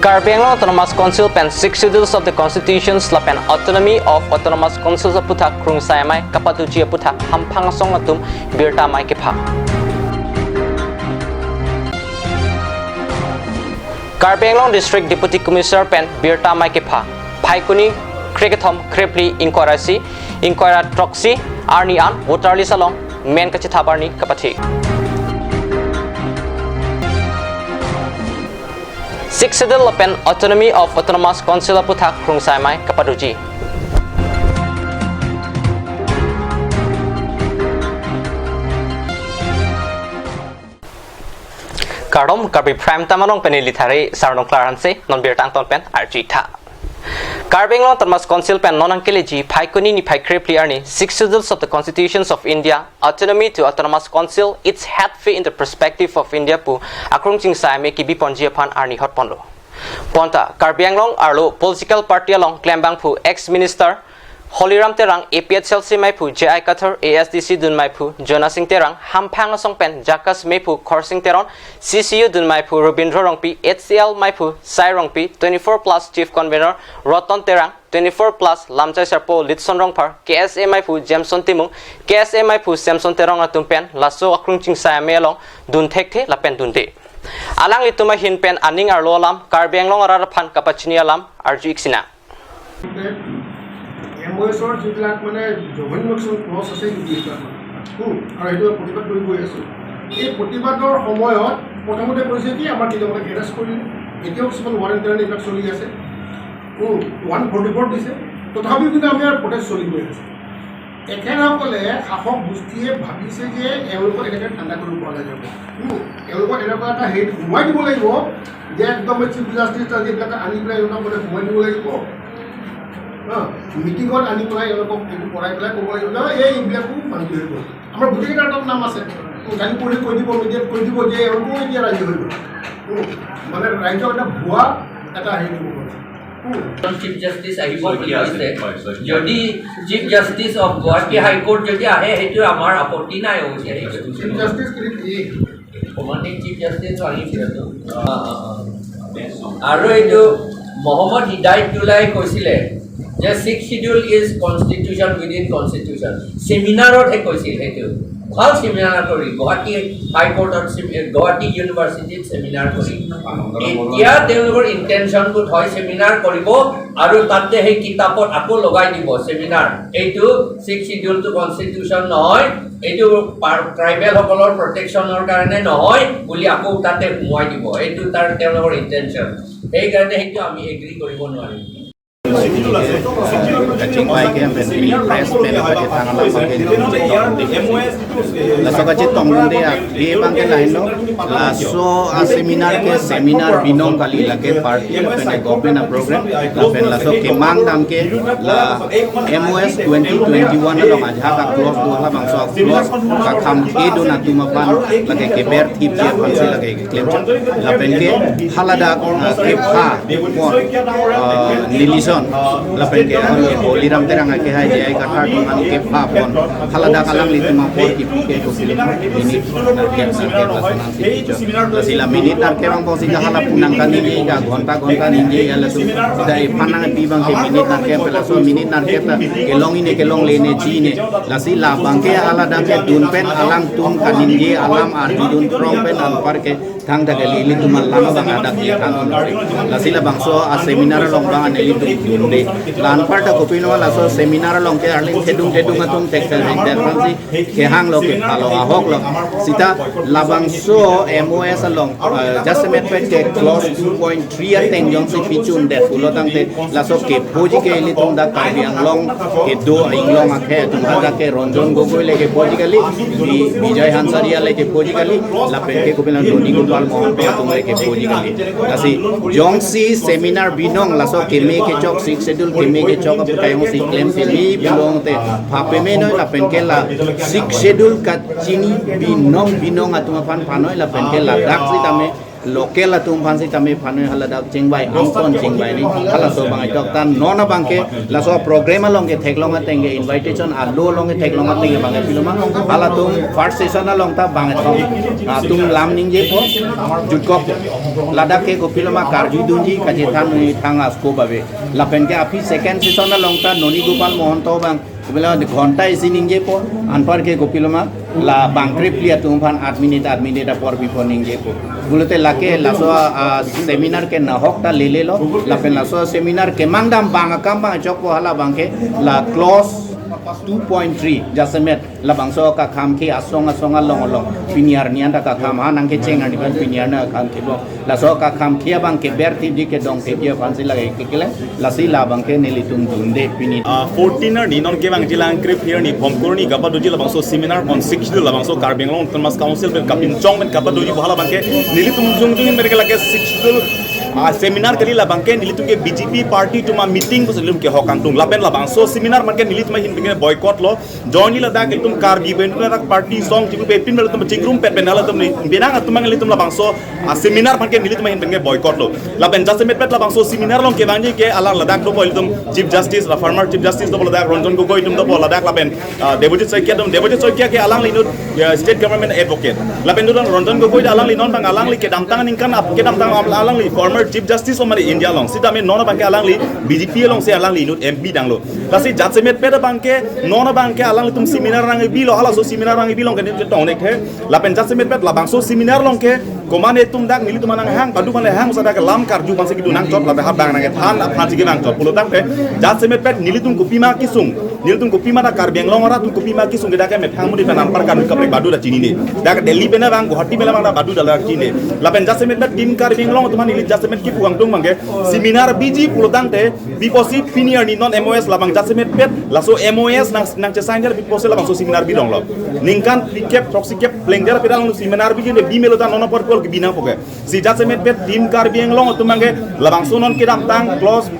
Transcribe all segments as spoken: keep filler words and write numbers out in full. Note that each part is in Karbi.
Karbi Anglong Autonomous Council pen Six Schedules of the Constitutions lapen Autonomy of Autonomous Councils aputhak krungsai amei kapatuji aputhak hamphang asong atum birta amei kepha. Karbi Anglong District Deputy Commissioner pen birta amei kepha. Phaikuni krekethom, krephli, ingkoi ra isi, ingkoi ra throksi arni an voter list along men kachethap arni kapathik. Sixth Schedule lapen Autonomy of Autonomous Council aputhak krungsai amei kapatuji. Kardom, Karbi Prime Time along pen neli Thare Sarnong Klar Hanse, non birta angton pen arju-ik tha. Karbi Anglong Autonomous Council pen non nangkeleji Phaikuni niphai krephli arni Six Schedules of the Constitutions of India, Autonomy to Autonomous Council, Its Head Fee in the Perspective of India pu akrong chingsai amei kebi ponji aphan arni hot ponlo. Bonta Karbi Anglong arlo political party along klembangphu ex-minister Holiram Terang, A P H L C meiphu J I Kathar, A S D C dun meiphu Jona Sing Terang, hamphang asong pen JACAS meiphu Khorsing Teron, C C U dun meiphu Robindro Rongpi, H C L meiphu Sai Rongpi, twenty-four plus chief convener Roton Terang, twenty-four plus lamchai sarpo Litson Rongphar, K S A meiphu Jameson Timung, K S A meiphu Samson Terang atum pen laso akrong chingsai amei along dun thekthe lapen dunde. Alanglitum ahin pen aning arlo alam Karbi Anglong arat aphan kapachini alam arju-ik sinang. M O' এছৰ যিবিলাক মানে joint investment clause আছে, U D এফৰ, হুম, আৰু সেইটো প্ৰতিবাদ কৰি গৈ আছোঁ। এই প্ৰতিবাদৰ সময়ত প্ৰথমতে কৈছে কি আমাৰ তিনিওটাক এৰেষ্ট কৰিলে, এতিয়াও কিছুমান ৱাৰেণ্ট কাৰণে এইবিলাক চলি আছে। হুম, ওৱান ফৰ্টি ফ'ৰ দিছে, তথাপিও কিন্তু আমি আৰু প্ৰটেষ্ট চলি গৈ আছে। তেখেতসকলে শাসক গোষ্ঠীয়ে ভাবিছে যে এওঁলোকক এনেকৈ ঠাণ্ডা কৰিব পৰা নাযাব। হুম, এওঁলোকক এনেকুৱা এটা হেৰিত সোমোৱাই দিব লাগিব যে একদম চিফ জাষ্টিছ যিবিলাক আনি পেলাই এওঁলোকক মানে সোমোৱাই দিব লাগিব। হা, মিটিঙত আনি পেলাই এওঁলোকক এইটো কৰাই পেলাই ক'ব লাগিব যে এই এইবিলাকো মান্তি হৈ গ'ল। আমাৰ গোটেইকেইটাৰ তাত নাম আছে। হুম, কালি পৰহি কৈ দিব, মিডিয়াত কৈ দিব যে এওঁলোকো এতিয়া ৰাজি হৈ গ'ল। হুম, মানে ৰাইজক এটা ভুৱা এটা হেৰি দিব। হুম। চিফ জাষ্টিচ আহিব বুলি কৈছে। যদি চিফ জাষ্টিচ অফ গুৱাহাটী হাইকোৰ্ট যদি আহে, সেইটো আমাৰ আপত্তি নাই, অৱশ্যে। চিফ জাষ্টিচ কি? কমাণ্ডিং চিফ জাষ্টিচ আহিছে তো। অ, অ, অ। আৰু এইটো মহম্মদ হিদায়তুল্লাই কৈছিলে যে Sixth Schedule is constitution within constitution। ছেমিনাৰতহে কৈছিল সেইটো। ভাল ছেমিনাৰ কৰি গুৱাহাটী হাইকোৰ্টত ছেমি-, গুৱাহাটী ইউনিভাৰ্চিটিত ছেমিনাৰ কৰি। এতিয়া তেওঁলোকৰ ইণ্টেনশ্যনটো হয় ছেমিনাৰ কৰিব আৰু তাতে সেই কিতাপত আকৌ লগাই দিব ছেমিনাৰ। এইটো ছিক্স শ্বিডিউলটো কনষ্টিটিউচন নহয়, এইটো পাৰ-, ট্ৰাইবেলসকলৰ প্ৰটেকশ্যনৰ কাৰণে নহয় বুলি আকৌ তাতে সোমোৱাই দিব। এইটো তাৰ, তেওঁলোকৰ ইণ্টেনশ্যন। সেইকাৰণে সেইটো আমি এগ্ৰী কৰিব নোৱাৰিম। Kachingvai ke press pen kachetong alam ke laso kachetongdunde abang ke lahenlo, laso a seminar ke seminar binong kali, lake party pen government a program, lapen laso kemang dam ke la M O S twenty twenty-one along ajahak a clause do, halabangso a clause kakham kedun atum aphan lake keber thipji aphansi lake keklem chot. Lapen ke haladak, ah, kepha pon, ah, neli ason, lapen ke, ah, Holiram Terang akehai J I Kathar atum an kepha pon, haladak alanglitum apor kipu ke ko film minute narkep narkep lason an si kicho. Lasi la minute narkep abang si hala pu nangkaningje, ka ghonta ghonta ningje, ya laso sida ephan nangpi abang ke minute narkep, laso minute narkep ta kelong ine kelongle ne ji ne. Lasi labang ke haladak kedun pen alangtum kaningje alam arjudun throng pen anpar ke thangta ke ilitum alam abang adak je thang. Lasi labangso a seminar along abang nelitum dunde. La anpar ta kopilo laso seminar along ke arleng thedung thedung atum thek thek thek thek si kehanglo, kephalo, ahoklo. Sita labangso M O S along, eh, jasemet pen ke clause two point three ateng jongsi pichundet pulo tangte laso kepoji ke ilitum dak Karbi Anglong kedo inglong akhei atum dak ke Ranjan Gogoi le kepoji kali, Bi-, Bijoy Hansaria le kepoji kali, lapen ke kopilo Noni Gopal Mohanty atum le kepoji kali. Lasi jongsi seminar binong laso keme kechok, sixth schedule keme kechok apu kayong si klem peme binong te pha peme noi, lapen ke la sixth schedule kachini binong binong atum aphan pha noi, lapen ke ladak sitame Local atum aphan sitame phanoi haladak chingvai, angton chingvai ni, halaso abang ajok ta non abangke, laso program along ketheklong ateng ke invitation alo along ketheklong ateng ke abangke piloma, halatum first session along ta bang atum, atum lam ningjepo, jutkok, ladak ke kopiloma karjudunji kachethan nithang asko babe. Lapen ke aphi second session along ta Noni Gopal Mohanto abang, bila ghonta isi ningjepo, anpar ke kopiloma, la bang krepli atum aphan adminit, adminit apor pipo ningjepo. Pulote lake laso, ah, seminar ke nahok ta lelelo, lapen laso seminar kemang dam bang akam bang chokpo hala abangke, la clause two point three, jasemet, labangso kakham ke asong asong along along, piniar nian ta kakham, ha nang kecheng ani ban piniar na kakham ke bo. Laso kakham ke abangke ber tip di kedong tip di aphan si lake kekele, lasi la abangke nelitum dunde pini. Ah, fourteen arni non kevangji lang krepli arni Phomkur arni kapadoji labangso seminar on Sixth Schedule labangso Karbi Anglong Autonomous Council pen kapinchong pen kapadoji pu hala abangke nelitum jongjung pen ke lake Sixth Schedule, ah, seminar kali, labangke nelitum ke B J P party atum ameeting pusi nelitum kehok kangtung. Lapen labangso seminar abangke nelitum ahin pen ke boycott lo. Join ni ladak ilitum Karbi pen ladak party song chibu pe pin ilitum chingrum pet pen halatum ni benang atum ang ilitum labangso, ah, seminar abangke nelitum ahin pen ke boycott lo. Lapen jasemet pet labangso seminar along kevangji ke alang ladak dopo ilitum Chief Justice, la former Chief Justice dopo ladak Ranjan Gogoi atum dopo ladak lapen, ah, Debojit Saikia atum, Debojit Saikia ke alangli inut, ya, state government advocate. Lapen duran Ranjan Gogoi ta alangli non bang alangli kedamtang aningkan ap kedamtang alangli former Chief Justice of India along. Sitame non abangke alangli B J P alongsi alangli inut M P danglo. Lasi jasemet pet abangke, non abangke alanglitum seminar nangkebilo, halaso seminar nangkebilo ke nelitum tong-ik the. Lapen jasemet pet labangso seminar along ke, komat netum dak nelitum nang hang, padu mane hang, usa dak lam karju abangsi kedo nangchot, lapen hap bang nangkethan, aphan si kevangchot. Pulotangte, jasemet pet nelitum kopima kesung, nelitum kopima dak Karbi Anglong arat atum kopima kesung ke dak ke methang mudi pen anpar kan kaprek badu ta chinine. Dak Delhi pen abang, Guwahati pen abang dak badu ta la chinine. Lapen jasemet pet Team Karbi Anglong atum neli jasemet kipu kangtung abangke, seminar biji pulotangte, piposi pini arni non M O S labang jasemet pet, laso M O S nang, nangchesign der piposi labangso seminar bidong lo. Ningkan phlikep, throksikep, plengder pet along seminar biji ne bimelo ta non apor kol kebi nangpo ke. Si jasemet pet Team Karbi Anglong atum abangke, labangso non kedamtang clause,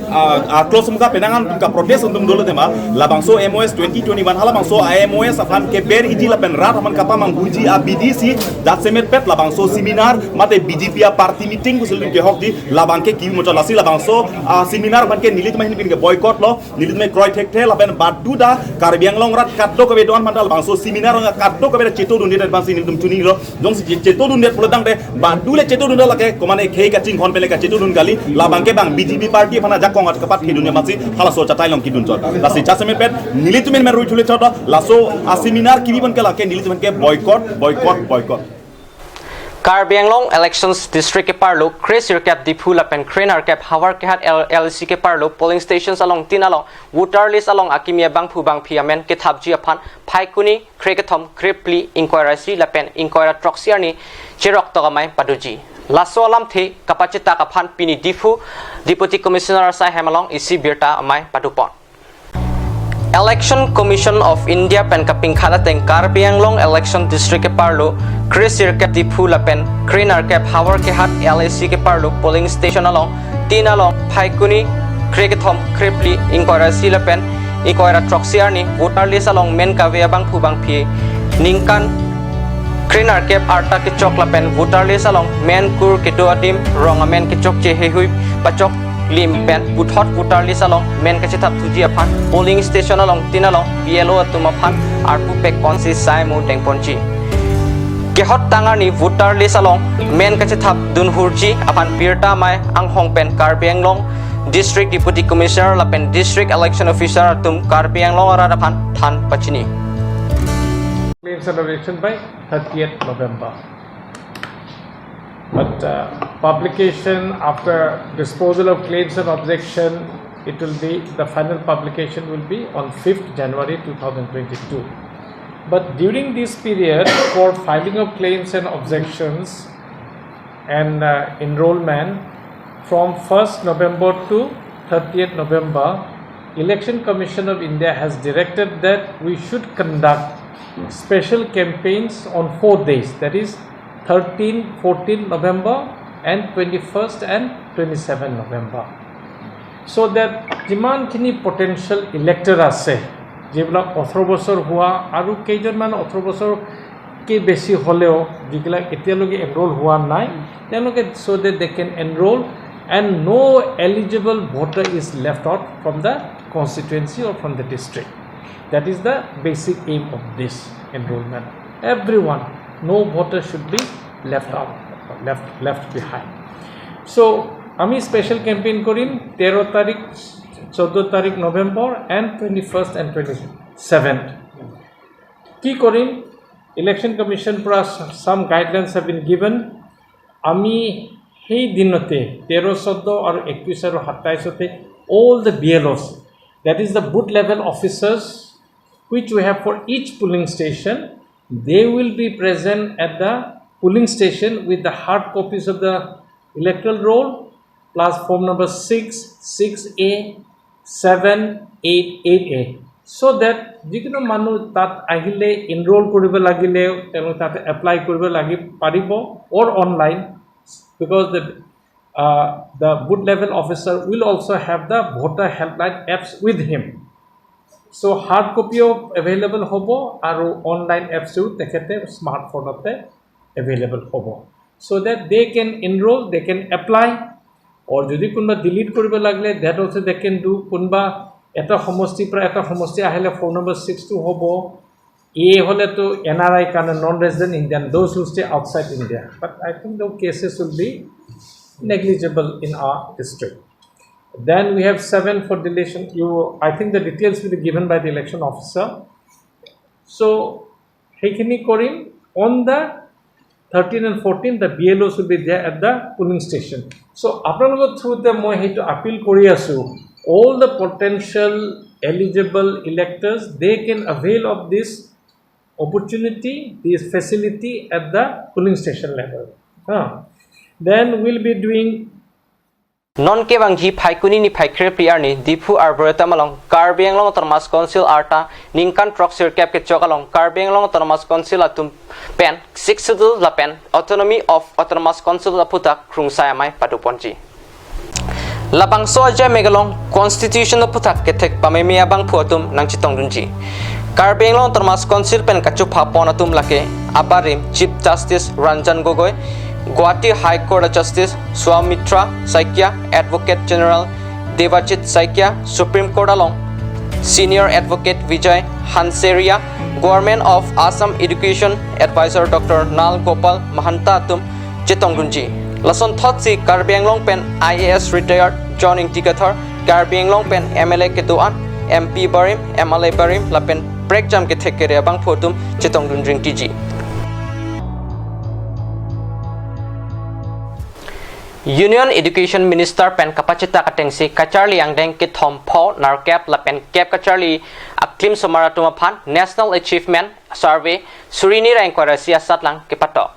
ah, ah, clause muka penangan atum kaprotest atum dolo tema, labangso M O S twenty twenty-one halabangso a M O S aphan keber iji lapen rat aphan kapamangbuji abidi si, jasemet pet labangso seminar, mate B J P aparty meeting pusi ilitum kehokji, labangke kibi muchot, lasi labangso, ah, seminar abangke nelitum ahin pen ke boycott lo, nelitum kroi thekthe lapen badu ta Karbi Anglong rat kadokave do-an aphanta labangso seminar along kadokave ta chetodunde abangsi nelitum chinilo, jongsi che-, chetodunde pulotangte badu le chetodunde lake komat ne khei kachinghon pen le kachetodun kali, labangke bang B J P party aphan ajakong at kapathedun abangsi halaso achatai along kedunchot. Lasi jasemet pet nelitum men rui thule chot, laso a seminar kibi abangke lake nelitum ke boycott, boycott, boycott. Karbi Anglong Elections District keparlo kre sirkep Diphu lapen kre nerkep Howraghat L-, L A C keparlo polling stations along tin along voter list along akimi abangphu bangphi amen kethapji aphan Phaikuni krekethom, krephli, ingkoi ra isi lapen ingkoi ra throksi arni cheroktok amei padoji. Laso alamthe kapachetak aphan pini Diphu Deputy Commissioner asai hem along isi birta amei padopon. Election Commission of India pen kapinkhat ateng Karbi Anglong Election District keparlo kre sirkep Diphu lapen kre nerkep Howraghat L A C keparlo polling station along tin along Phaikuni krekethom, krephli, ingkoi ra isi lapen ingkoi ra throksi arni voter list along men kave abangphu bangphi ningkan kre nerkep arta kechok lapen voter list along men kur kedo adim rong amen kechokche heihui pachoklim pen puthot voter list along men kachethapthuji aphan polling station along tin along B L O atum aphan arpu pekponsi sai mu dengponji. Kehottang arni voter list along men kachethapdun hurji aphan birta amei anghong pen Karbi Anglong District Deputy Commissioner lapen District Election Officer atum Karbi Anglong arat aphan than pachini. Claims and objection by thirtieth November. But, uh, publication after disposal of claims and objection, it will be, the final publication will be on fifth January two thousand twenty-two. But during this period, for filing of claims and objections and, uh, enrollment, from first November to thirtieth November, Election Commission of India has directed that we should conduct special campaigns on four days, that is thirteen, fourteen November and twenty-first and twenty-seven November. So that যিমানখিনি potential elector আছে, যিবিলাক ওঠৰ বছৰ হোৱা আৰু কেইজনমান ওঠৰ বছৰ কে বেছি হ'লেও যিবিলাক এতিয়ালৈকে এনৰোল হোৱা নাই, তেওঁলোকে, so that they can enroll and no eligible voter is left out from the constituency or from the district. That is the basic aim of this enrollment. Everyone, no voter should be left out, left, left behind. So, আমি special campaign কৰিম তেৰ তাৰিখ, চৈধ্য তাৰিখ November, and twenty-first and twenty-seventh. কি কৰিম? Election commission পৰা some guidelines have been given. আমি সেই দিনতে তেৰ, চৈধ্য আৰু একত্ৰিশ আৰু সাতাইশতে all the B L Os, that is the booth level officers, which we have for each polling station, they will be present at the polling station with the hard copies of the electoral roll plus form number six, six A, seven, eight, eight A, so that যিকোনো মানুহ তাত আহিলে, এনৰোল কৰিব লাগিলে, তেওঁলোকে তাতে এপ্লাই কৰিব লাগি পাৰিব, or online, because the, uh, the booth level officer will also have the voter helpline apps with him. So, hard কপিও এভেইলেবল হ'ব আৰু অনলাইন এপছো তেখেতে স্মাৰ্টফোনতে এভেইলেবল হ'ব, so that they can enroll, they can apply. আৰু যদি কোনোবা ডিলিট কৰিব লাগিলে, that also they can do. কোনোবা এটা সমষ্টিৰ পৰা এটা সমষ্টি আহিলে ফোন নম্বৰ ছিক্সটো হ'ব, এ হ'লেতো এন আৰ আই কাৰণে, নন ৰেজিডেণ্ট Indian, those who stay outside India. But I think the cases will be negligible in our district. Then we have seven for deletion. You, I think the details will be given by the election officer. So, সেইখিনি কৰিম। On the thirteen and fourteen, the B L Os will be there at the polling station. So, আপোনালোকৰ থ্ৰুতে মই সেইটো আপিল কৰি আছোঁ, all the potential eligible electors, they can avail of this opportunity, this facility at the polling station level. Huh. Then we'll be doing Non kevangji Phaikuni niphai kre-phli arni Diphu Arboretum along Karbi Anglong Autonomous Council arta ningkan throksirkep kechok along Karbi Anglong Autonomous Council atum pen Sixth Schedule lapen Autonomy of Autonomous Council aphuthak krungsai amei padoponji. Labangso ajai megalong Constitution aphuthak kethek pameme abangphu atum nangchetongdunji. Karbi Anglong Autonomous Council pen kachupha pon atum lake abarim Chief Justice Ranjan Gogoi, Guwahati High Court Justice Soumitra Saikia, Advocate General Debajit Saikia, Supreme Court along Senior Advocate Vijay Hanseria, Government of Assam Education Advisor Doctor Nal Gopal Mahanta atum chetongdunji. Lasonthotsi Karbi Anglong pen I A S retired John Ingti Kathar, Karbi Anglong pen M L A kedo-an, M P barim, M L A barim lapen prekjam kethek kere abangphu atum chetongdun ringtiji. Union Education Minister pen kapachethak atengsi kacharli angdeng kethom pho nerkep lapen kep kacharli aklimsomar atum aphan National Achievement Survey suri hini ra ingkoi ra isi asatlang kepatok.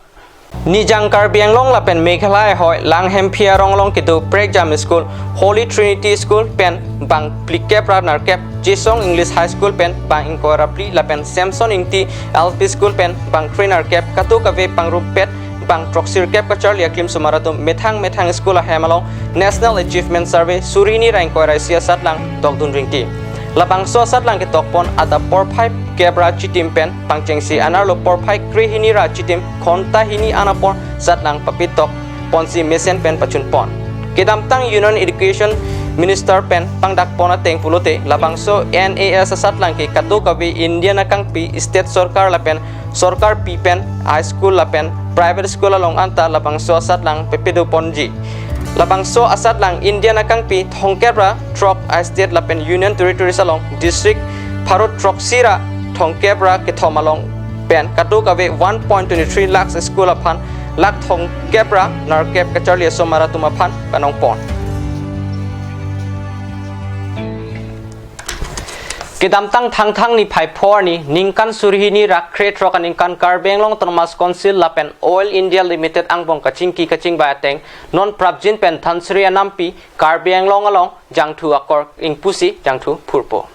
Nijang Karbi Anglong lapen Meghalaya ahoi Langhemphi arong along kedo prekjam school Holy Trinity School pen bang phlikep ra nerkep, Jesong English High School pen bang ingkoi ra phli lapen Samson Ingti L P School pen bang kre nerkep, kadokave pangrumpet bang throksirkep kacharli aklimsomar atum methang methang school ahem along National Achievement Survey suri hini ra ingkoi ra isi asatlang tokdun ringti. Labangso asatlang ketokpon adap porphai kep ra chitim pen pangchengsi anerlo porphai kre hini ra chitim ghonta hini an apor satlang papitok ponsi mesen pen pachunpon. Kedamtang Union Education Minister pen pangdakpon ateng pulote labangso N A S asatlang ke kadokave India akangpi state sorkar lapen sorkarpi pen high school lapen private school along anta labangso asatlang pepedoponji. Labangso asatlang India akangpi thomkep ra throk a-state lapen Union Territories along district pharo throksi ra thomkep ra kethom along pen kadokave one point twenty three lakhs school aphan lakh thomkep ra nerkep kacharli asomar atum aphan kanongpon. Kedamtang Thangthang niphai pho arni ningkan suri hini ra krethrok aningkan Karbi Anglong Autonomous Council lapen Oil India Limited angbong kachingki kachingvai ateng non prapjin pen Dhansiri anampi Karbi Anglong along jangthu akor ingpusi jangthu phurpo.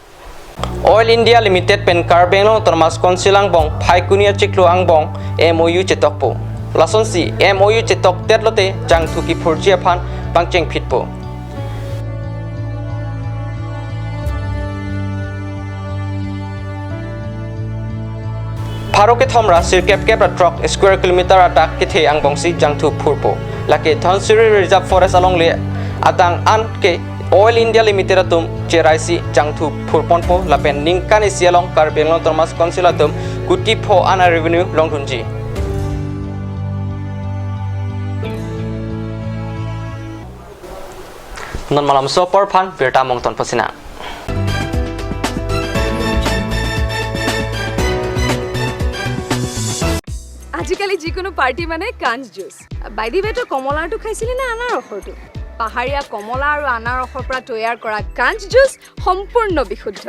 Oil India Limited pen Karbi Anglong Autonomous Council angbong Phaikuni achiklo angbong M O U chetokpo. Lasonsi M O U chetoktet lote jangthu kiphurji aphan pangchengphitpo. pharo kethom ra sirkep kep ra throk square kilometer adak kethe angbongsi jangthu phurpo. Lake Dhansiri Reserve Forest alongle adang an ke Oil India Limited atum cheraisi jangthu phurponpo lapen ningkan isi along Karbi Anglong Autonomous Council atum kuti pho an a-revenue longdunji. Non malomso apor aphan birta mongton posina. আজিকালি যিকোনো পাৰ্টি মানে কাঞ্চ জুচ। বাইদি বেটো কমলাৰটো খাইছিলি নে আনাৰসৰটো? পাহাৰীয়া কমলা আৰু আনাৰসৰ পৰা তৈয়াৰ কৰা কাঞ্চ জুচ সম্পূৰ্ণ বিশুদ্ধ।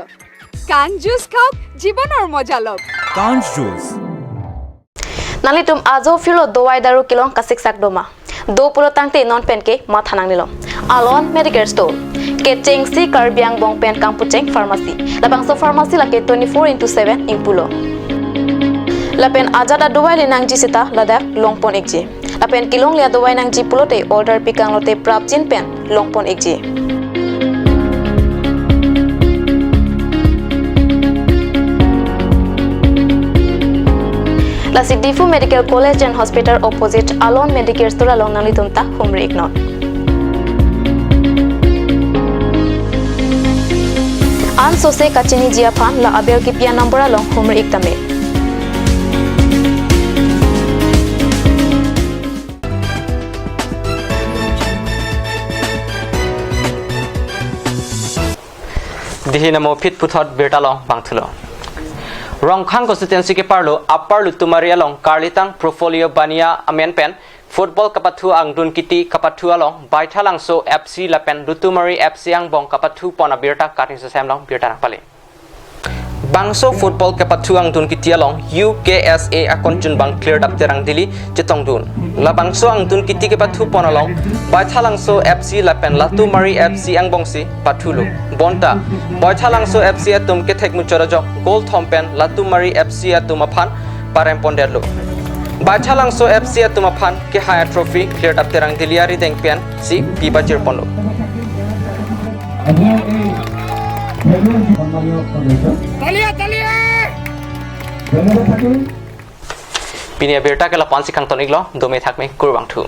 কাঞ্চ জুচ খাওক, জীৱনৰ মজা লওক। Kanj Juice. Nanglitum ajo phirlo dovai daru kelong kasiksak doma. Do pulo tangte non pen ke matha nangnelo. Alon Medicare Store. Kechengsi Karbi angbong pen kangpucheng pharmacy. Labangso pharmacy lake twenty-four into seven ingpulo. Lapen ajat adovai le nangji seta ladak longpon ikji. Lapen kelongle adovai nangji pulote order pikang lote prapjin pen longpon ikji. Lasi Diphu Medical College and Hospital opposite Alon Medicare Store along nanglitum ta humri iknon. Ansose kachiniji aphan la aber kipi a-number along humri ik tame. Dihi namo phit puthot birta long bangthulo. Rongkhang constituency keparlo Upper Lutumari along karlitang Portfolio Bania amen pen football kapathu angdun kiti kapathu along Baithalangso F C lapen Lutumari F C angbong kapathu pon abirta kating sesem long birta nangpale. Bangso football kapathu angdun kiti along U K S A akon chunbang Klirdap Terang Dili chetongdun. Labangso angdun kiti kapathu pon along Baithalangso F C lapen Lutumari F C angbongsi pathulo. Bonta Baithalangso F C atum kethek muchot ajok goal thom pen Lutumari F C atum aphan parem pondetlo. Baithalangso F C atum aphan kehai a-trophy Klirdap Terang Dili arideng pensi pi pajirponlo. Talia, talia! Pini abirta ke lapu-ansi kangton iklo, dome thakme, kurvangthu.